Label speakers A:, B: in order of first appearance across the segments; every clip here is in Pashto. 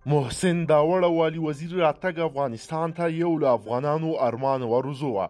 A: محسن داوړ او علي وزیر راتګ افغانستان ته یو له افغانانو ارمان او ارزو وه.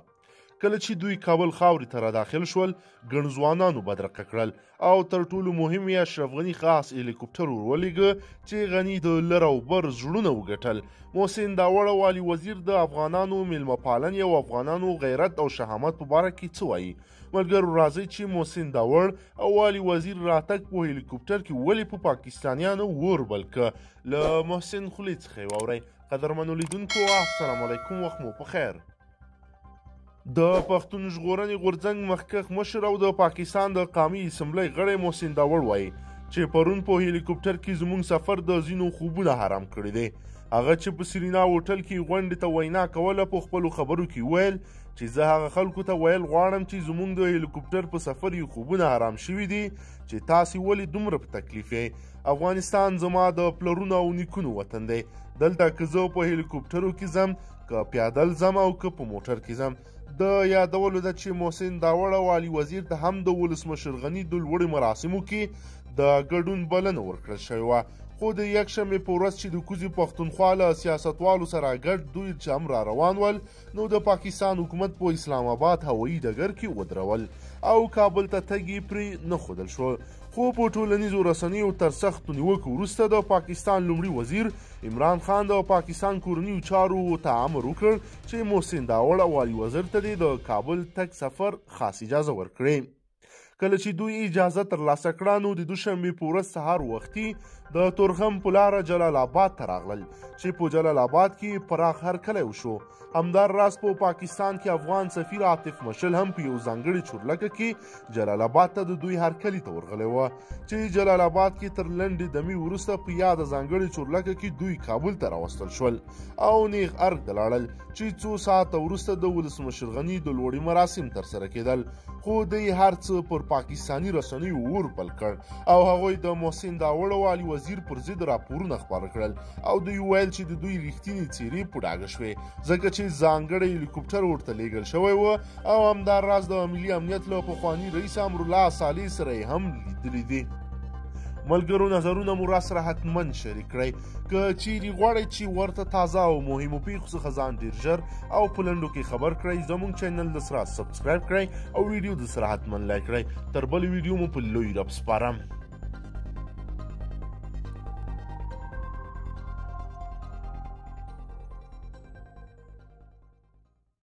A: کله چې دوی کابل خاورې ته را داخل شول، ګڼ ځوانانو بدرقه کړل او تر ټولو مهم یې اشرف غني خاص هلیکوپټر ور ولېږه چې غني د لر او بر زړونه وګټل. محسن داوړ او علي وزیر د افغانانو میلمه پالنې او افغانانو غیرت او شهامت په باره کې څه وایي؟ ملګرو راځئ چې محسن داوړ او علي وزیر راتګ په هلیکوپټر کې ولې په پاکستانیانو اور بل که، له محسن خولې څخه یې واورئ. قدرمنو لیدونکو السلام علیکم، وخت مو په خیر. د پښتون ژغورنې غورځنګ مخکښ مشر او د پاکستان د قامي اسمبلۍ غړی محسن داوړ وایي چې پرون په هلیکوپټر کې زموږ سفر د ځینو خوبونه حرام کړي دي. هغه چې په سرینا هوټل کې غونډې ته وینا کوله، په خپلو خبرو کې وویل چې زه هغه خلکو ته ویل غواړم چې زموږ د هلیکوپټر په سفر یې خوبونه حرام شوي دي چې تاسې ولې دومره په تکلیف یئ. افغانستان زما د پلرونو او نیکونو وطن دی. دلته که زه په هلیکوپټرو کې ځم، که پیادل ځم او که په موټر کې ځم. د یادولو ده چې محسن داوړ او علي وزیر ته هم د ولسمشر غني د لوړې مراسمو کې د ګډون بلنه ورکړل شوې وه، خو د یکشنبې په ورځ چې د کوزې پښتونخوا له سیاستوالو سره ګډ دوی چې هم را روان ول، نو د پاکستان حکومت په اسلام آباد هوایي ډګر کې ودرول او کابل ته تګ یې پرې نه ښودل شو. خو په ټولنیزو رسنیو تر سختو نیوکو وروسته د پاکستان لومړي وزیر عمران خان د پاکستان کورنیو چارو ته امر وکړ چې محسن داوړ او علي وزیر ته دې د کابل تګ سفر خاص اجازه ورکړي. کله چې دوی اجازه ترلاسه کړه، نو د دوشنبې په ورځ سهار وختي د تورخم په لاره جلال آباد ته راغلل چې په جلال آباد کې پراخ هرکلی وشو. همدار راز په پاکستان کې افغان سفیر عاطف مشل هم په یو ځانګړي چورلکه کې جلال آباد ته د دوی هرکلي ته ورغلی وه چې جلال آباد کې تر لنډې دمې وروسته په یاده ځانګړې چورلکه کې دوی کابل ته راوستل شول او نیغ ارګ ته لاړل چې څو ساعته وروسته د ولسمشر غني د لوړې مراسم ترسره کېدل. خو دوی هر څه پر پاکستاني رسنیو اور بل کړ او هغوی د محسن داوړ او علي وزیر پر ضد راپورونه خپاره کړل او دوی ویل چې د دوی رښتینې څېرې په ډاګه شوې، ځکه چې ځانګړی هلیکوپټر ورته لیږل شوی و او همدا راز د ملي امنیت له پخواني رئیس امرالله صالح سره یې هم لیدلي دي. ملګرو نظرونه مو راسره حتما شریک کړئ. که چیرې غواړئ چې ورته تازه او مهمو پیښو څخه ځان ډیر ژر او په لنډو کې خبر کړئ، زموږ چینل د سره subscribe کړئ او ویډیو د سره حتما like کړئ. تر بلې ویډیو مو په لوی رب سپارم.